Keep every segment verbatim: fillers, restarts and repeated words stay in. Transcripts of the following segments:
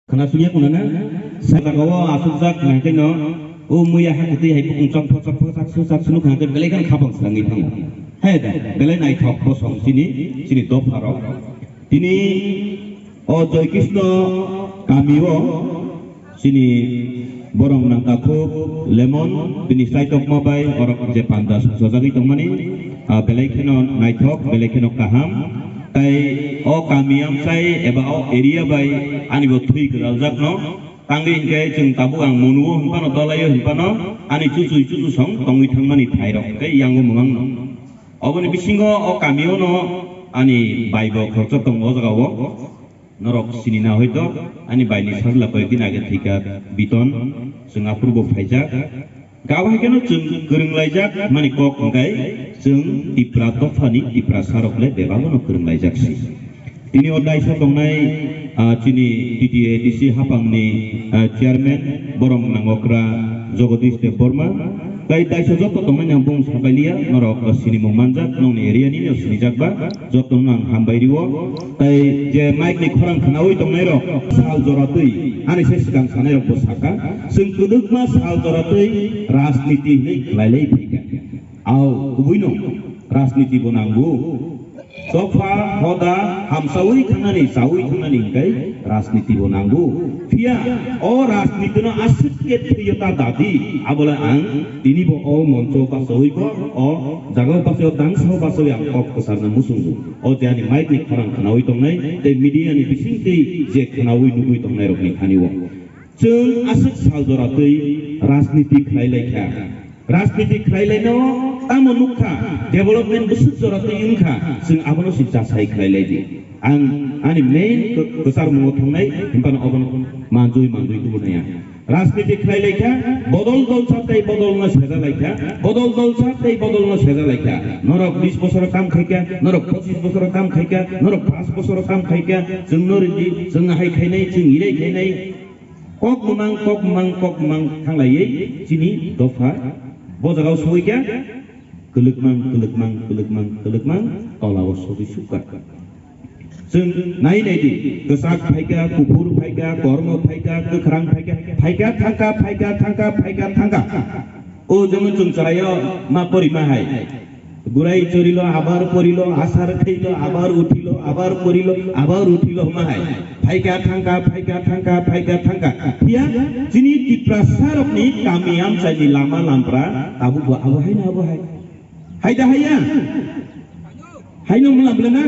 Khna sungya khna na, sa jaga o asuk jak khna khe no, o muya ha kwtwi hai bukung chok phok chok phok chak su chak sunu khna khe belai khan khapang srangwi thango. Hai da, belai naithok bosong chini, chini dopha rok. Tini o Joy Krishna kami o chini borok nang takhuk lemon, bini chai tokma bai orok je panda sojagwi tongmani, ah, belai kheno naithok, belai kheno kaham. Tai o kami amchai eba o area bai ani bo thwi gwdaljakno. Tangwi hinkhe chwng tabuk ang monuo hinphano dolaio hinphano ani chuchwi chuchu song tongwi thangmani thairok tei yango mwmangno. Oboni bisingo o kamio no ani bai bo khoroksa tongo o jagao. Norok sini na hoito ani bai ni sarla koyekdin age thwikha Biton, chwng aphuru bo phaijak. Gabo hai kheno chwng kwrwng laijak mani kok hwnkhe chwng Tipra dophani Tiprasa rok le bebak no kwrwng laijak si. Tini o daisa tongnai, ah, chini T T A D C hapangni, ah, chairman borok nangokra Jagadish Debbarma. Tai daisa joto tongnai ang bung sabailiya norok sinimung manjak nongni area ni no sinijak ba joto no ang hambai rio. Tai je mic ni khorang khnaui tongnai rok sal jora twi ani se sikang sanai rok bo saka chwng kwdwkma sal jora twi rajniti hinwi khlailai phaikha. Au, kubui no rajniti bo nango. Dopha, hoda, hamsaui thangnani, chaui thangnani hwnkhe rajniti bo nango. Phiya o rajniti no aswk khe thwiyo ta dadi, abole ang tini bo o moncho bachaui bo, o jaga o bachaui, o dangsa o bachaui ang kok kwcharna muchungo. O je ani mic ni khorang khnaui tongnai, tei media ni bising twi je khnaui nugui tongnai rok ni thani o. Chwng aswk sal jora twi rajniti khlai lai kha. Rajniti khlai lai no tamo nuk kha, development bwswk jora twi wng kha, chwng abono se jasai khlai lai di. Ang ani main kw-, kwcharmungo thangnai, hinphano obono manjui manjui tubunai ang. Rajniti khlai lai kha, bodol dol sa tei bodol no seja lai kha, bodol dol sa tei bodol no seja lai kha. Norok bis bosoro kam khai kha, norok pochis bosoro kam khai kha, norok paanch bosoro kam khai kha, chwng no ridi, chwng hai khainai, chwng irai khainai. Kok mwmang, kok mwmang, kok mwmang thanglaiwi chini dopha bo jagao sogwi kha kwlwkmang, kwlwkmang, kwlwkmang, kwlwkmang tolao sogwi sukha. Chwng nai nai di, kwchak phaikha, kuphur phaikha, kormo phaikha, kwkhrang phaikha, phaikha thangkha, phaikha thangkha, phaikha thangkha. O jemon chwng chwraio ma porima hai. Gurai chorilo, abar porilo, asar khailo, abar uthilo, abar porilo, abar uthilo hwnma hai. Phaikha thangkha, phaikha thangkha, phaikha thangkha. Phiya chini Tiprasa rokni kami amchaini lama lampra tabuk bo abo haino abo hai. Hai da haiya? Haino mla mla na?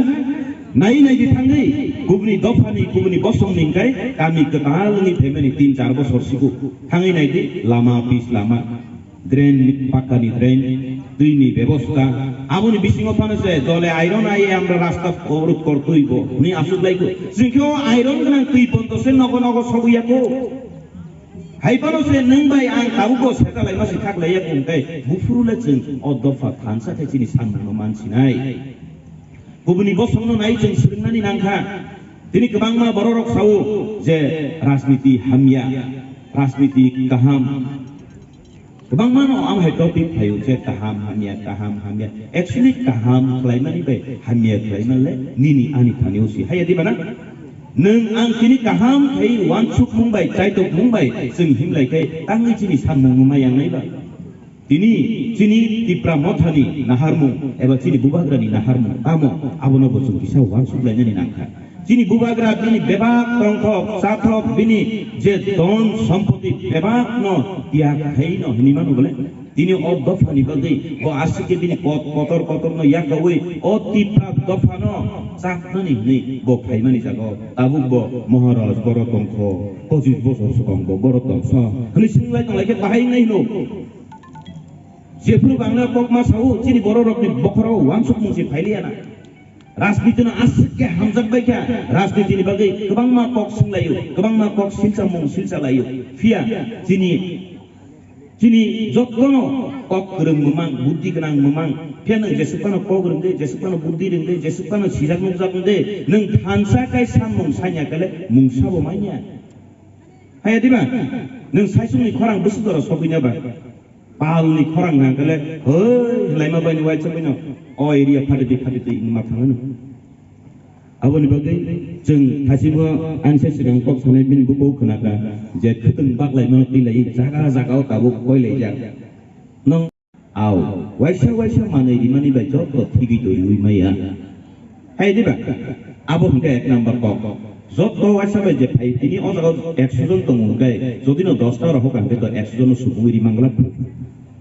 Nai nai di thangwi kubuni dophani, kubuni bosongni hwnkhe kami kwtal wngwi phaimani tin char bosor sigo. Thangwi nai di lama pis lama. Drain, pakkani drain, twini bebosta, aboni bisingo phano se dole iron ai amra rasta obrodh kortwi bo hwnwi aswk lai kho. Chwng khe o iron gwnang twi pondo se nogo nogo sogwi ya kho. Hai phano se nwng bai ang tabuk bo seta laima si thak lai ya kho hwnkhe buphuru le chwng o dopha thansa khe chini samungno man sinai. Kubuni bosongno nai chwng swrwngnani nangkha. Tini kwbangma bororok sao je rajniti hamya, rajniti kaham. Kwbangma no ang hai topic phaio je kaham hamya, kaham hamya. Actually kaham khlaimani bai hamya khlaimani le nini ani thani usi. Haiya di bana? Nwng ang tini kaham khai wansukmung bai, chaitokmung bai, chwng himlai khai tangwi chini samung numa yang nai ba. Tini chini Tipra Mothani naharmung eba chini Bubagrani naharmung tamo abono bo chwng kisa uansuk lainani nangkha. Chini Bubagra bini bebak tongthok, chathok, bini je don sompoti bebakno tiyag khaino hinwi mano bole. Tini o dophani bagwi bo aswk khe bini kot kotor kotorno yakaui o Tipra dophano chaknani hinwi bo phaimani jaga o. Tabuk bo Maharaj boro tongkho, pochis bosor swkang bo boro tongsa hwnwi swng lai tong lai khe bahai wngnai hino. Jephru bangla kokma sao chini bororokni bokhorok uansukmung se phailiya na. Rajnitino aswk khe hamjak bai kha, rajnitini bagwi kwbangma kok swnglaio, kwbangma kok silchamung silchalaio. Phiya chini, chini jotono kok kwrwng mwmang, buddhi gwnang mwmang. Phiya nwng jesuk phano kok rwngdi, jesuk phano buddhi rwngdi, jesuk phano sijak nukjak wngdi, nwng thansa kai samung sanya kale mungsa bo manya. Haya diba? Nwng saisungni khorang bwswk jora sogwi na ba? Palni khorang nang kale, hoi, laima bai ni waisa bai no. O area phati di, phati di, wngma thangano. Aboni bagwi chwng thasibo anse swkang kok sanai bini buko khwnakha je khwtwng baklaimano twilawi jaga jagao tabuk koilaijak. Nong au waisa waisa manwi rimani bai joto thigwi toriwi maya. Hai diba? Abo hwnkhe ek number kok. Joto waisa bai je phai tini o jaga ekso jon tongo hwnkhe jodi no dos ta rohok hwnkhe to ekso jon no subui ri mangla.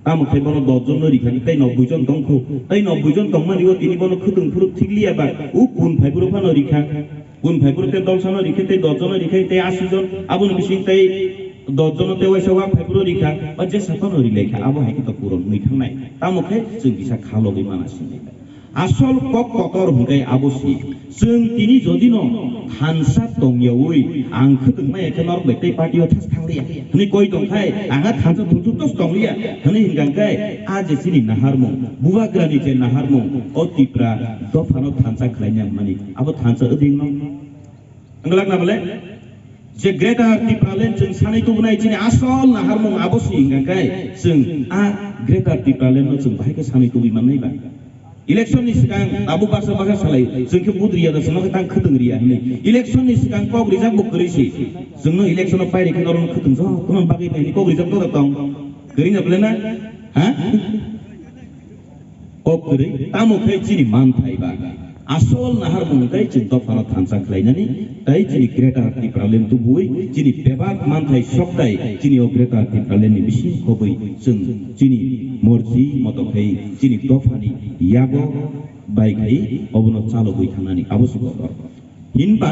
Tamo khe bono dos jon no rikha tei nobboi jon tongkhu. Tei nobboi jon tongmani o tini bono khwtwng phuru thikliya ba u kun phai phuru phano rikha. Kun phai phuru tei dolsa no rikha tei dos jon no rikha tei ashi jon. Aboni bising tei dos jon no tei waisa wak phai phuru rikha. O jesa phano rilaikha. Abo hai khe to puron wngwi thangnai. Tamo khe chwng kisa kha logwi mana sini. Asol kok kotor hwnkhe abo si. Chwng tini jodi no thansa tongyaui ang khwtwng maya khe norok bai tei party o thas thangliya hwnwi koi tongkhai, ang a thansa thuthu tos tongliya hwnwi hwnkha khe a je chini naharmung, bubagrani je naharmung, o Tipra dophano thansa khlaina hwnmani, abo thansa wngwi no. Wngwlak na bole? Je Greater Tipraland chwng sanwi tubunai chini asol naharmung abo si hwnkha khe chwng a Greater Tipraland no chwng bahai khe sanwi tubui mannai ba. Election ni swkang abo baksa baksa salai chwng khe vote riya da chwng khe tang khwtwng riya hwnwi. Election ni swkang kok rijak bo kwrwi si. Chwng no election o pairi khe norok khwtwng jotono bagwi nai kok rijak to tong. Kwrwi na bole na? Ha? Kok kwrwi tamo khe chini manthai ba. Asol naharmung khe chwng dophano thansa khlainani tei chini Greater Tipraland tubui chini bebak manthai soktai chini o Greater Tipraland ni bising khobwi chwng chini morji moto khe chini dophani yago bai khai obono chalogwi thangnani abo se kotor. Hinba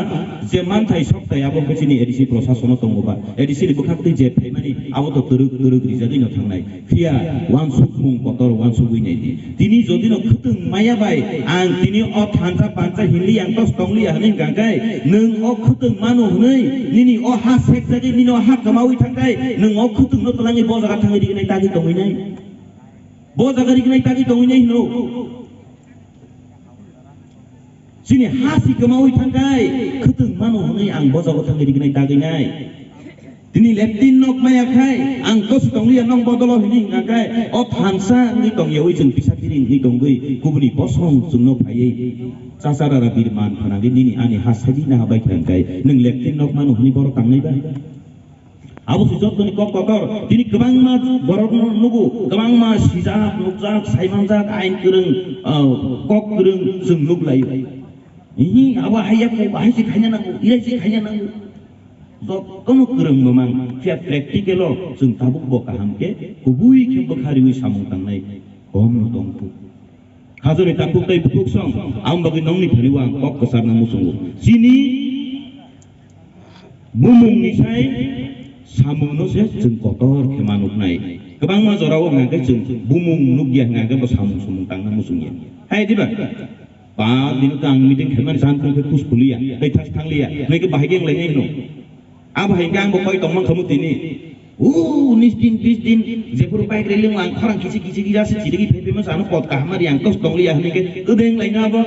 je manthai soktai abo khe chini A D C prosasono tongo ba, A D C ni bwkhak twi je phaimani abo to twrwk twrwk rijagwi no thangnai. Phiya uansukmung kotor uansugwi nai di. Tini jodi no khwtwng maya bai ang tini o thansa pansa hinli ang tos tongliya hwnwi hwnkha khe nwng o khwtwng mano hwnwi nini o ha sekjagwi nini o ha kwmawi thangkhai nwng o khwtwng no twlangwi bo jaga thangwi rignai tagwi tongwi nai. Bo jaga rignai tagwi tongwi nai hwno. Chini ha si kwmawi thangkhai khwtwng mano hwnwi ang bo jaga thangwi rignai tagwi nai. Tini leptin nok maya khai ang kosi tongliya nong bodolo hwnwi hwnkha khe o thansa wngwi tongyawi chwng pisa kiring wngwi tongwi kubuni bosong chwngno phaiwi chachara ra birman phanagwi nini ani ha sagwi naha bai kha hwnkhe nwng leptin nok mano hwnwi borok tangnai ba? Abo se jottoni kok kotor. Tini kwbangma borokno nugo, kwbangma sijak, nukjak, saimanjak, ain kwrwng, ah, kok kwrwng chwng nuklaio. Ihi, abo hai ya kok, hai se khaina nango, irai se khaina nango. Jotono kwrwng mamang, phiya practical o chwng tabuk bo kaham khe kubui khe bwkha riwi samung tangnai kom no tongkhu. Hajoni takhuk tei bukhuk song, ang bagwi nongni thani o ang kok kwcharna muchungo. Chini bumungni sai samungno se chwng kotor khe manuknai. Kwbangma jorao hwnkha khe chwng bumung nukya hwnkha khe bo samung sumung tangna muchungya. Hai diba? Ba dino ta ang meeting khaimani jan tong khe kus kuliya, tei thas thangliya, hwnwi khe bahai khe wnglainai hwno. Abo hai khe ang bo koi tongmang khamu tini. O unis din, bis din, jephuru bike rally ang khorang kichi kichi kisa se chirigwi phai phai masa ano pot kaham ari ang tos tongliya hwnwi khe wnglaino abo.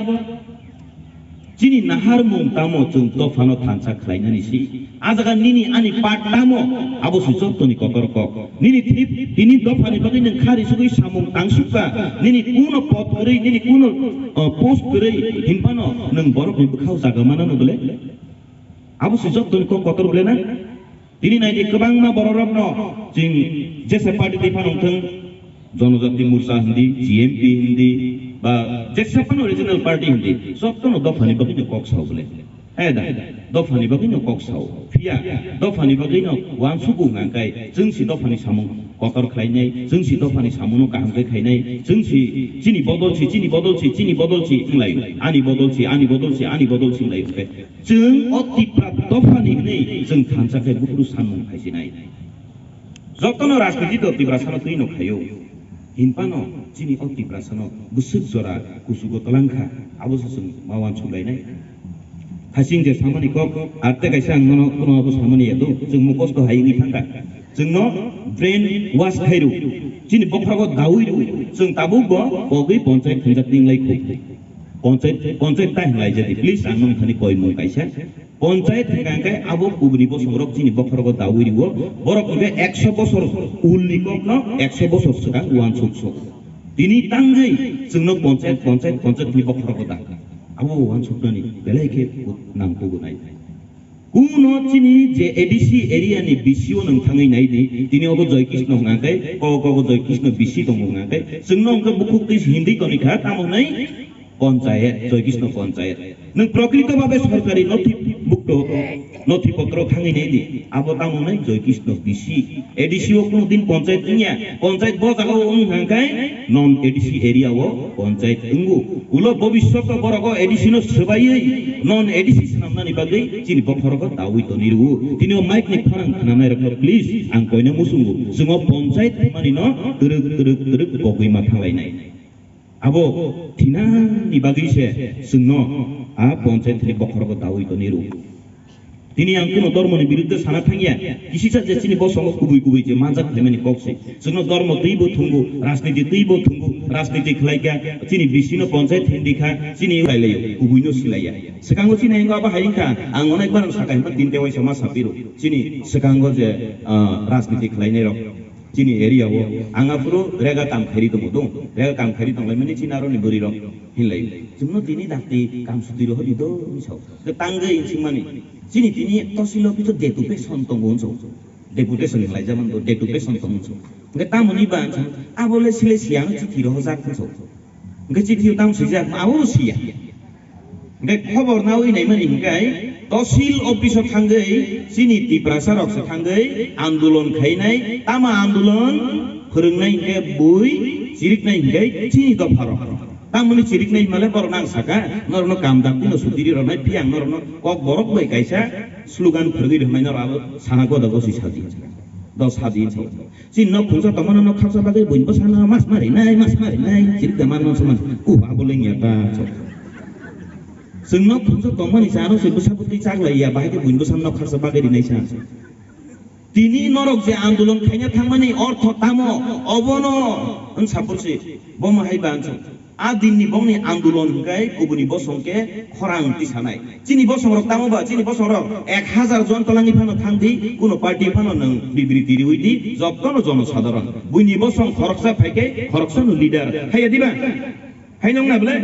Chini naharmung tamo chwng dophano thansa khlainani si. A jaga nini ani part tamo abo se jottoni kotor kok. Nini tini, tini dophani bagwi nwng kha risugwi samung tangsukha, nini kuno pot kwrwi, nini kuno, uh, post kwrwi hinphano nwng borokni bwkhao jaga manano bole? Abo se jottoni kok kotor bole na? Tini nai di kwbangma bororokno chwng jesa party twi phano wngthwng, Jonojati Morcha hindi, G M P hindi, ba jesa phano regional party hindi, jotono dophani bagwino kok sao bole. He da, dophani bagwino kok sao. Phiya, dophani bagwino uansukgo hwnkha khe chwng si dophani samung kotor khlainai, chwng si dophani samungno kaham khe khainai, chwng si chini bodol si, chini bodol si, chini bodol si wnglaio. Ani bodol si, ani bodol si, ani bodol si wnglaio. Chwng o Tipra dophani hwnwi chwng thansa khe buphuru sanmung phaisinai. Jotono rajniti do Tiprasano twi no khaio. Hinphano chini o Tiprasano bwswk jora kuchugo twlang kha, abo se chwng ma uansuk lainai. Thasing je samani kok, ar tei kaisa ang nono kuno abo samani ya do, chwng mukosto hai wngwi thangkha. Chwngno brain wash khairo, chini bokhrogo dawi rw, chwng tabuk bo pogwi ponchayat thwngjak ting lai khu. Ponchayat, ponchayat ta hinlai jadi, please, ang nung thani koi mung kaisa. Ponchayat hingka hingkai abo kubuni bosongrok chini bokhorogo dawi riwo, borok hingke ekso bosor ulni kokno ekso bosor swkang uansuk sok. Tini tangwi chwngno ponchayat, ponchayat, ponchayat ni bokhorogo da. Abo uansuknani belai khe nang tubu nai. Kuno chini je A D C area ni B C o nwng thangwi nai di, tini obo Joy Krishna hwnkha khe, kok obo Joy Krishna B C tongo hwnkha khe, chwngno hwnkhe bukhuk twi himdi toni kha, tamo hwnwi panchayat, Joy Krishna panchayat. Nwng prokrito babe sorkari nothi bukto, nothi potro thangwi nai di, abo tamo hwnwi Joy Krishna B C. A D C o kuno din panchayat wngya, panchayat bo jaga o wng hwnkha khe non A D C area o panchayat wngo. Ulo bobiswt o borok o A D C no swbaiwi non A D C swnamnani bagwi chini bokhorogo dawi toni rwo. Tini o mic ni khorang khnanai rok no please ang koina muchungo. Chwng o panchayat manino twrwk twrwk twrwk bogwi ma thanglainai. Abo thinani bagwi se chwngno a panchayat ni bokhorogo dawi toni rwo. Tini ang kuno dormoni biruddhe sana thangya, kisisa je chini bosongo kubui kubui je manjak phaimani kok se. Chwngno dormo twibo thungo, rajniti twibo thungo, rajniti khlaikha, chini B C no panchayat hindikha, chini railayo, kubuino silaiya. Swkango chini ang abo hai wngkha, ang onek barang sakha hima tinte waisa ma sapiro. Chini swkango je, ah, rajniti khlainai rok. Chini area o ang aphuru rega kam khairi tongo dong, rega kam khairi tonglaimani chini aroni bwrwi rok hinlai. Chwngno tini dakti kam sutwi rohordi do hinwi sao. Tei tangwi hinsingmani chini tini tosil office o deputation tongo hinso. Deputation hinlai jaman do deputation tongo hinso. Hwnkhe tamoni ba hinso, abo le sile siya no chithi rohorjak hinso. Hwnkhe chithi o tamo swijak, abo bo siya. Hwnkhe khobor nawi naimani hwnkhe tosil office o thangwi chini Tiprasa rok se thangwi andolon khainai, tamo andolon phwrwngnai hwnkhe bui chiriknai hwnkhe chini dopha rok. Tamoni chiriknai hwnmale borok nang saka, norokno kam dakti no sutiri rwnai, phiya ang norokno kok borok bai kaisa slogan phwrwngwi rwnai norok abo sana goda gosi sadi. Do sadi hinso. Chini nok khungsa tongmano nok khaksa bagwi buini bwsano mas marinai, mas marinai, chirik da manno se man. Kuh, abo lengya ta, so. Chwng nok khungsa tongmani se aro se bwsa bwtwi chaklaiya, bahai khe buini bwsano nok khaksa bagwi rinai sa. Tini norok je andolon khaina thangmani ortho tamo, obono wng sapor se, bo ma hai ba wng. A dinni bongni andolon hwnkhe kubuni bosong khe khorang tisanai. Chini bosongrok tamo ba, chini bosongrok ek hazar jon tolangni phano thangdi, kuno party phano nwng bibriti riwi di, jottono jonosadharon. Buini bosong khoroksa phaikhe khoroksano leader. Haiya diba? Hai nongna bwle?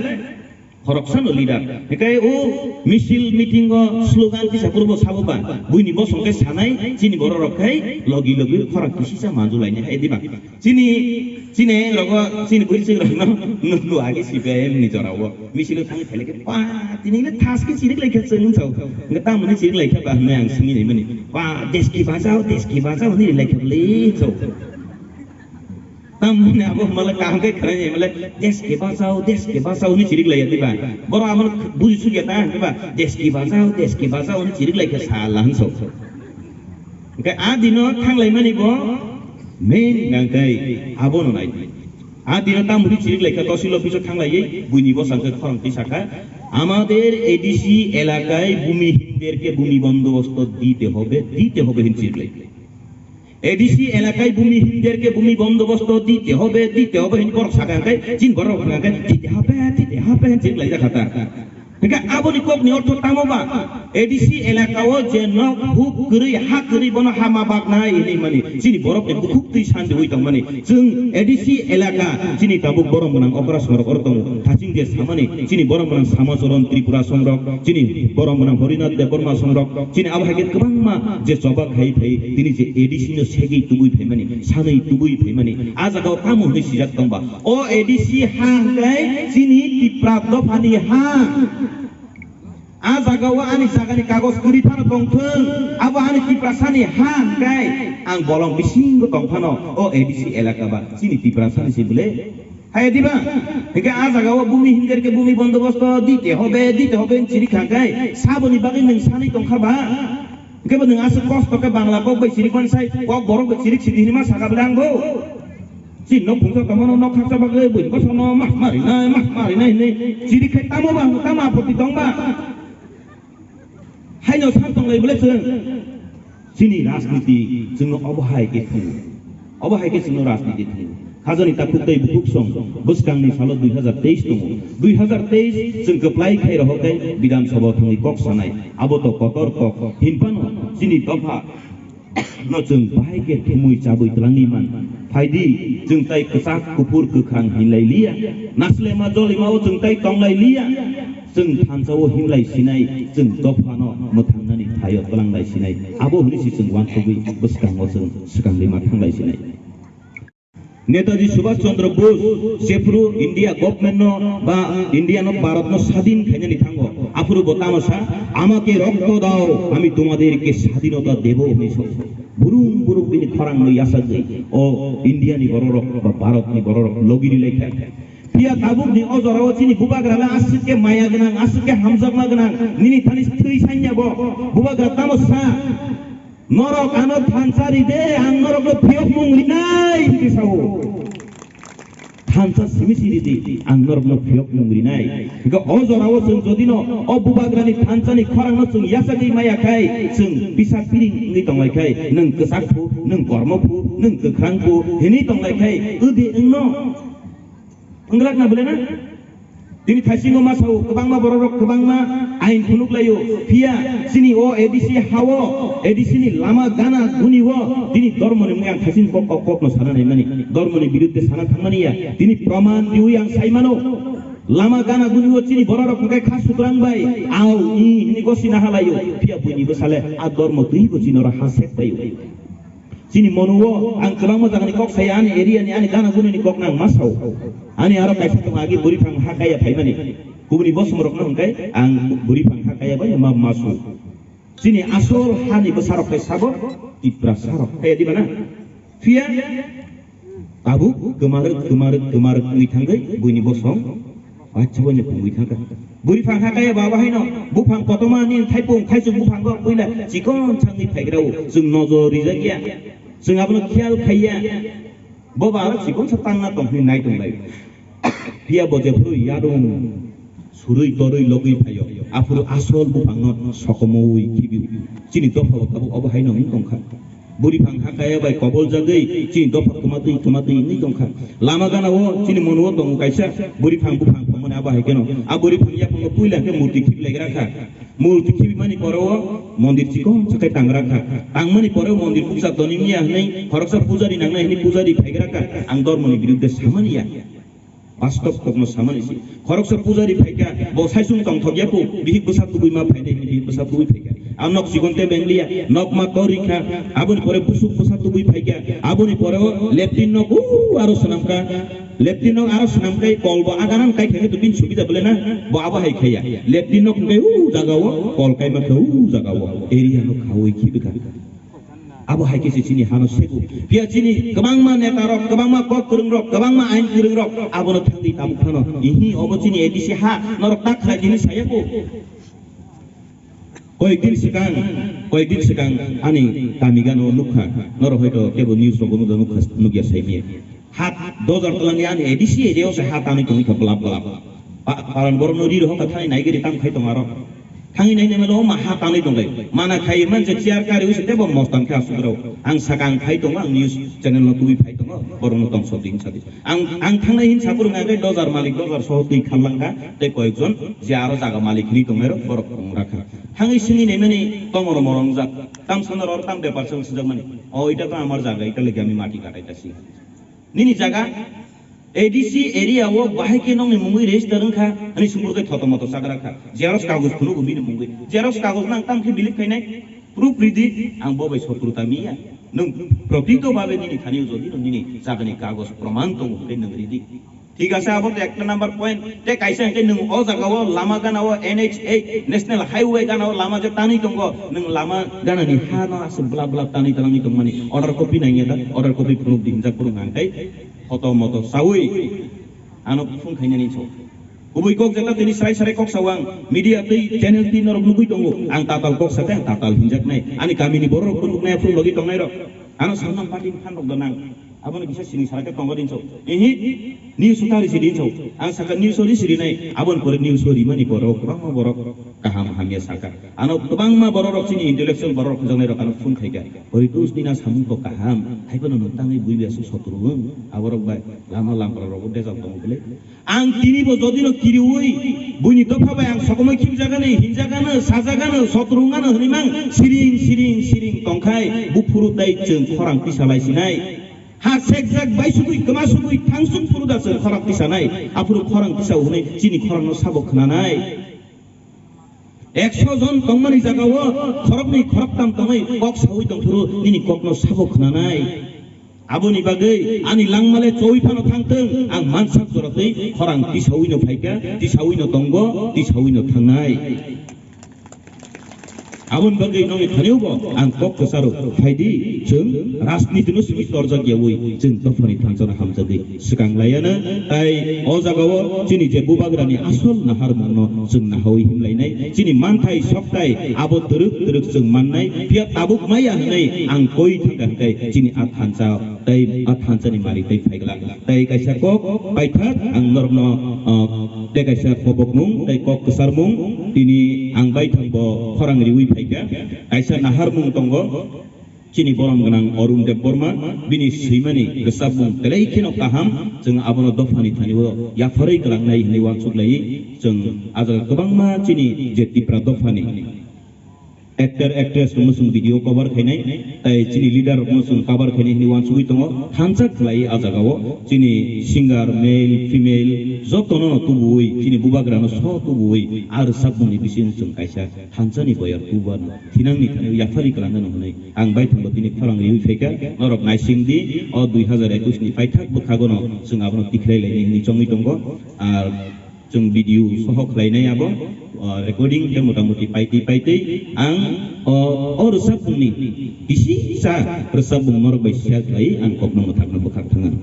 Khoroksano leader. Hwnkhe o misil meeting o slogan kisa purbo sabo ba, buini bosong khe sanai, chini bororok khai logi logi khorang kisisa manjulainai. Haiya diba? Chini, chini rogo, chini bwrwi chwng rokno nukgo agi C P I M ni jorao. Misilo thangwi phailai khe, "Pa, tini le thas khe chirik lai kha chwng," sao. Hwnkhe tamoni chirik lai kha ba hwnwi ang swngwi naimani. "Pa, desh ki bachao, desh ki bachao," hwnwi lai kha bwle, sao. Tamoni abo mala kaham khe khwlai nai mala, "Desh ki bachao, desh ki bachao," hwnwi chirik lai ya diba. Borok abo buji suk ya ta hwnwi ba, "Desh ki bachao, desh ki bachao," hwnwi chirik lai kha sala hwn sao. Hwnkhe a dino thanglaimani bo main hwnkhe abono nai di. A dino tamoni chirik laikha tosil office o thanglaiwi buini bosong khe khorang twi sakha, "Amader A D C elakaয় ভূমিহীনদেরকে ভূমি বন্দোবস্ত দিতে হবে, দিতে হবে" hin chirik lai. A D C elakaয় ভূমিহীনদেরকে ভূমি বন্দোবস্ত দিতে হবে, দিতে হবে hin borok sakha hwnkhe, chini borok hwnkhe, "দিতে হবে, দিতে হবে" hin chirik laijak kha ta. Hingke aboni kokni ortho tamo ba? A D C elaka o je nok huk kwrwi, ha kwrwi bono ha ma baknai hinwi mani. Chini borok ni bukhuk twi sandiwi tongmani. Chwng A D C elaka chini tabuk borok mwnang okra songrok oro tongo. Thaching je samani chini borok mwnang Samacharan Tripura songrok, chini borok mwnang Harinath Debbarma songrok, chini abo hai khe kwbangma je choba khai phai tini je A D C no segwi tubui phaimani, sanwi tubui phaimani. A jaga o tamo hinwi sijak tong ba? O A D C ha hwnkhe chini Tipra dophani ha. A jaga o ani jagani kagoj kwrwi phano tongthwng, abo ani Tiprasani ha hwnkhe ang bolong bisingo tong phano o A D C elaka ba chini Tiprasani se bwle. Hai diba? Hwnkhe a jaga o bhumi hinderke bhumi bondobosto dite hobe, dite hobe hin chiri kha hwnkhe saboni bagwi nwng sanwi tong kha ba? Hwnkhe bo nwng aswk kosto khe Bangla kok bai chiri kha sai, kok borok bai chirik sidi hinwi ma saka bwle ang bo? Chini nok phungsa tongmano nok khaksa bagwi buini bosongno mas marinai, mas marinai hinwi chiri khai tamo ba, tamo apoti tong ba? Haino san tonglai bwle chwng? Chini rajniti chwngno obo hai khe thungo. Obo hai khe chwngno rajniti thungo. Khajani takhuk tei bukhuk song bwskangni salo dui hazar teis tongo. Dui hazar teis chwng kwplai khai rohor khe Bidhan Sabha thangwi kok sanai. Abo to kotor kok. Hinphano chini dopha no chwng bahai khe thumwi chabwi twlangwi man. Phaidi, chwng tai kwchak, kuphur, kwkhrang hinlai liya. Naslema, jolima o chwng tai tonglai liya. Chwng thansa o himlai sinai, chwng dopha no mwthangnani thaio twlanglai sinai. Abo hwnwi se chwng uansugwi bwskango chwng swkangwi ma thanglai sinai. Netaji Subhash Chandra Bose jephuru India government no ba India no Bharat no sadin khainani thango, aphuru bo tamo sa, "Amake rokto dao, ami tomaderke sadinota debo," hwnwi sa. Burung burung bini khorang no yasagwi o India ni bororok ba Bharat ni bororok logi rilai kha. Phiya tabuk ni o jora o chini bubagra le aswk khe maya gwnang, aswk khe hamjakma gwnang, nini thani thwi sanya bo. Bubagra tamo sa, "Norok ano thansa ri de, ang norok no phiyok mung rinai," hinwi sao. "Thansa simi si ri di, ang norok no phiyok mung rinai." Hingke o jora o chwng jodi no o bubagra ni thansa ni khorang no chwng yasagwi maya khai, chwng bisa piring wngwi tonglai khai, "Nwng kwchak phu, nwng kormo phu, nwng kwkhrang phu," hinwi tonglai khai, udi wngno. Wngglak na bwle na? Tini thaisingo ma sao, kwbangma bororok kwbangma ain phunuk laio. Phiya chini o A D C ha o, A D C ni lama gana guni o, tini dormo ni mung yang thaising kok, kok, kok no sana nai mani. Dormo ni biruddhe sana thangmani ya. Tini proman diwi ang sai mano. Lama gana guni o chini bororok hwnkhe kha sutrang bai, au, i, hini gosi na halaio. Phiya buini bwsale a dormo twi bo chini oro ha sek paio. Chini mono o ang kwbangma jagani kok saya, ani area ni, ani gana guni ni kok nang ma sao. Ani aro kaisa tongo agi buri phang ha kaya phaimani. Kubuni bosong rok no hwnkhe ang buri phang ha kaya bai ma masu. Chini asol hani bwsarok khe sabo Tiprasa rok. Kaya di bana? Phiya tabuk kwmarwk, kwmarwk, kwmarwk wngwi thangwi buini bosong Bacha bo ni pungwi thangkha. Buri phang ha kaya baba haino, buphang kotorma ni thaipung, thaisuk buphango puila chikon changni phaigrao, chwng nojor rijak ya. Chwng abono khiyal khaiya. Bo ba aro chikon sa tangna tong hwnwi nai tong lai. Phiya bo jephuru yadung surui torui logwi phaio, aphuru asol buphangno sokomoi khibio. Chini dopha bo tabuk obo haino wng tongkha. Buri phang ha kaya bai kobol jagwi chini dopha kwmatwi kwmatwi wngwi tongkha. Lama gana o chini mono o tongo kaisa buri phang buphang phangmani abo hai kheno. A buri phang yaphango puila khe murti khibi laigra kha. Murti khibi mani pore o mondir chikon sakai tangra kha. Tangmani pore o mondir bukcha toni miya hwnwi khoroksa pujari nangnai hwnwi pujari phaigra kha. Ang dormoni biruddhe samani ya. Bastob kokno samani si. Khoroksa pujari phaikha, bo saisung tongthok ya kho, bihik bwsa tubui ma phainai, bihik bwsa tubui phaikha. A nok chikon te benglia, nok ma tor rikha, aboni pore busuk bwsa tubui phaikha, aboni pore o leptin nok u aro swnamkha, leptin nok aro swnamkha, kol bo aganan kai khe to bin subida bole na, bo abo hai khaiya. Leptin nok kai u jaga o, kol kai ma khe u jaga o, area nok khaui khibikha. Abo hai khe se chini hano sego. Phiya chini kwbangma neta rok, kwbangma kok kwrwng rok, kwbangma ain kwrwng rok abono thangwi tabuk phano. Ihi obo chini A D C ha, norok tak khlai tini saya ko. Koyek din swkang, koyek din swkang ani kami gano nukha. Norok hoito kebo news rogo nukha, nukya sai miya. Ha dojar twlangya ani A D C area o se ha tanwi tongwi kha blap blap. Pa-, paran borok no ri rohor kha thani nai gari tam khai tong aro. Thangwi nai nai malo ma ha tanwi tong lai. Mana khai man je chair kari wi se tebo mostan khe asuk rao. Ang sakang phai tongo, ang news channel no tubui phai tongo, borok no tong sok ding sadi. Ang, ang thangnai hin sapur ngai kai dojar malik dojar soho twi khallang kha tei koyek jon je aro jaga malik hini tong nai rok borok tong rakha. Thangwi singwi nai mani tomoro morong jak. Tam sono ror tam bepar se sujak mani. O ita to amar jaga, ita lagi ami mati katai ta si. Nini jaga A D C area o bahai khe nongni mungwi register wngkha, ani sumur kai thoto moto chagra kha. Xerox kagoz phunugo bini mungwi. Xerox kagoz nang tam khe bilik khainai, proof ridi, ang bo bai sotru ta miya. Nwng prokrito babe nini thani o jodi no nini jagani kagoz proman tongo hwnkhe nwng ridi. Thik ase, abo to ekta number point. Te kaisa hwnkhe nwng o jaga o lama gana o N H eight National Highway gana o lama je tanwi tongo, nwng lama gana ni ha no aswk blap blap tanwi tanwi tongmani order copy nangya da, order copy phunuk di hinjak phunuk nang kai. Photo moto saui ano phone khainani so. Kubui kok jeta tini srai srai kok sawang media tei channel tin norok nugui tongo. Ang tatal kok sakhe ang tatal hinjaknai. Ani kamini borok rok nuknai phuru logi tongnai rok. Ano samnang party phan rok donang. Abono kisa sini sarakhe tongo din so. Ehi news utari si din so. Ang saka news ori si rinai. Abon pore news ori mani borok kwbangma borok kaham hamya saka. Ano kwbangma borok rok chini intellectual borok rok hwnjaknai rok ano phone khaika. Poritus nina samung to kaham, haiphano nwng tangwi buibi aswk sotru wng, aborok bai lama lampra rogo bejal tongo bwle. Ang tini bo jodi no kiriui, buini dopha bai ang sokomoi khibjagani, hinjagano, sajagano, sotru wngano hwnwi mang siring, siring, siring tongkhai, buphuru tei chwng khorang tisa lai sinai. Ha sekjak bai sugui, kwma sugui, thangsung phuru da chwng khorang tisa nai, aphuru khorang tisa hwnwi chini khorang no sabo khna nai. Ekso jon tongmani jagao khoroknwi khoroktam tongwi kok sawi tongphuru nini kokno sabo khwnanai. Aboni bagwi ani langmale chowi phano thangthwng, ang mansak joratwi khorang tisawino phaikha, tisawino tongo, tisawino thangnai. Aboni bagwi nongni thaniubo ang kok kwcharo phaidi, chwng rajnitino simi torjak yawi chwng dophani thansano hamjagwi swkang laiano, tai o jagao chini je bubagrani asol naharmungno chwng nahawi himlainai, chini manthai soktai abo twrwk twrwk chwng mannai, phiya tabuk maya hwnwi ang koi thangkha hwnkhe chini a thansa tei a thansani mari tei phaigla. Tei kaisa kok paithak ang norokno, ah, tei kaisa kobokmung tei kok kwcharmung tini ang baithangbo khorang riwi phaikha. Kaisa naharmung tongo, chini borom gwnang Arun Debbarma, bini swimani rwchapmung belai kheno kaham, chwng abono dophani thani-o yapharwi kwlangnai hwnwi uansuk laiwi chwng a jaga kwbangma chini je Tipra dophani actor, actress rokno chwng video cover khainai, tai chini leader rokno chwng cover khainai hwnwi uansugwi tongo. Thansa khlai a jagao chini singer, male, female jotono tubuwi, chini bubagrano so tubuwi a rwchapmungni bisingtwi chwng kaisa thansani boyar tuban thinangni thani yapharwi kwlangnano hwnwi ang baithangbo tini khorang riwi phaikha. Norok naisingdi, o dui hazar ekwis ni paithak bwkhagono chwng abono tikhlai lainai hwnwi chongwi tongo. Ar chwng video soho khlainai abo, ah, recording khe mota moti paitwi paitwi ang o, o rwchapmungni bisi sa rwchapmung norok bai share khlai ang kokno mwthakno bwkhak thanga.